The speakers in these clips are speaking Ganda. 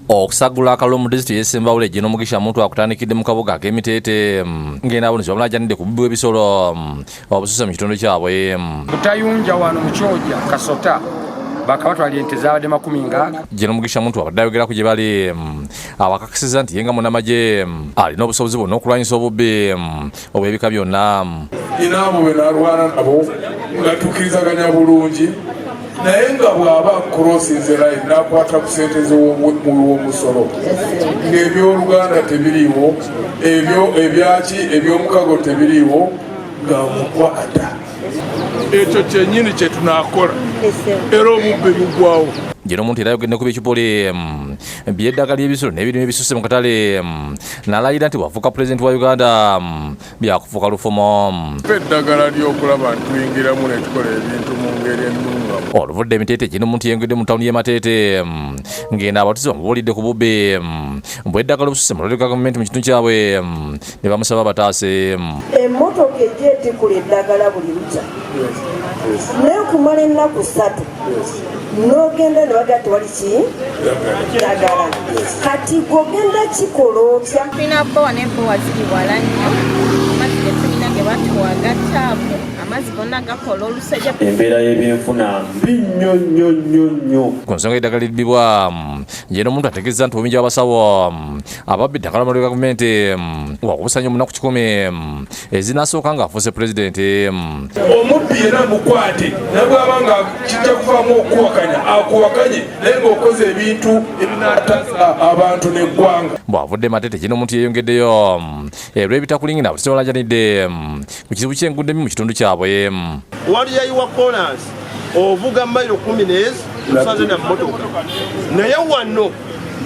Okusagula akalulu mu disitulikiti y'e Ssembabule Gen Mugisha Muntu akutandikidde mu kabuga ak'e Miteete ng'eno abonezi bamulajanidde ku bubbi bw'ebisolo obususe mu kitundu kyabwe. Butayunja wano mu Kyoja Kasota bakabatwalira ente zabadde 60. Gen Mugisha Muntu abadde ayogerako gye bali abakakasiza nti ye nga munnamagye alina obusobozi bwonna okulwanyisa obubbi obw'ebika byonna. Nina abo be nalwana nabo nga tukkirizaganya bulungi, naye nga bw'aba crossinze line n'akwata ku sente z'omuwi w'omusolo, ng'ebyoluganda tebiriiwo, ebyo ebyaki ebyomukago tebiriiwo, nga mukwata. Ekyo kyennyini kye tunaakola era obubbi bugwawo. Gen Muntu era ayogedde ku bicupuli by'eddagala ly'ebisolo n'ebirime ebisuse mu katale, n'alayira nti bw'afuuka pulezidenti wa Uganda byakufuuka lufumo. Eddagala ly'okulaba nti tuyingiramu ne tukola ebintu mu ngeri ennungamu. Oluvudde e Miteete, Gen Muntu yengedde mu tawuni y'e Mateete ng'eno abatuuze bamubuulidde ku bubbi bw'eddagala obususe mu lwaliro ga gavumenti mu kitundu kyabwe ne bamusaba bataase. Emmotoka ejja etikula eddagala buli lukya, naye okumala ennaku 3 n'ogenda ne bagaa tewali ki ddagala. Kati gwogenda kikola otya? Tulina bbowa naye bbowa ziri wala nnyo. Amazzi ge tulina ge batuwa ga taapu, amazzi gonna gakola olusejja. Embeera y'ebyenfuna mbi nnyo nnyo nnyo nnyo. Ku nsonga y'eddagala eribbibwa, Gen Muntu ategeeza nti obubinja bw'abasawo ababba eddagala mu malwaliro ga gavumenti wakubusanya omunaku 100 ezinasooka ng'afuuse pulezidenti. Omubbi era mukwate, nabwaba nga kijja kuvaamu okuwakanya, akuwakanye, naye ng'okoze ebintu ebinaataasa abantu n'eggwanga. Bw'avudde Matete, Gen Muntu yeeyongeddeyo olw'ebitakulingina abatuuze ku kizibu ky'enguudo embi mu kitundu kyabwe. Wali yayiwa kolansi, ovuga mayiro 10 nezi tusanze na mmotoka, naye wano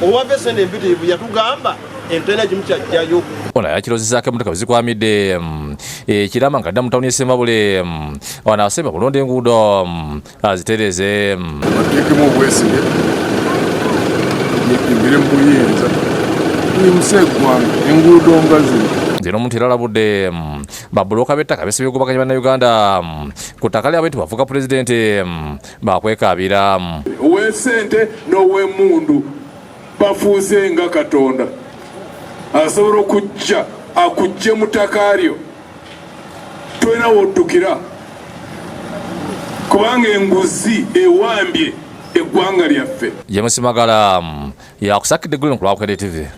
owava esente empitirivu yatugamba entena ekimu kyajjayo. Ono yakirozezaako emmotoka bwe zikwamidde ekirama nga dda mu tawuni y'e Ssembabule. Wano asemba bulonda enguudo azitereeze. Bateekemu obwesige, yingire mu buyinza, tuyimuse eggwanga, enguudo nga zino. Gen Muntu era alabudde babulooka b'ettaka besibye okugobaganya Bannayuganda ku ttaka lyabwe nti bafuuka pulezidenti bakwekaabira. Ow'esente n'ow'emmundu bafuuse nga Katonda, asobola okujja akujje mu ttaka lyo, tolina woddukira, kubanga enguzi ewambye eggwanga lyaffe. James Magala yakusakidde eggulire ku lwa Bukedde TV.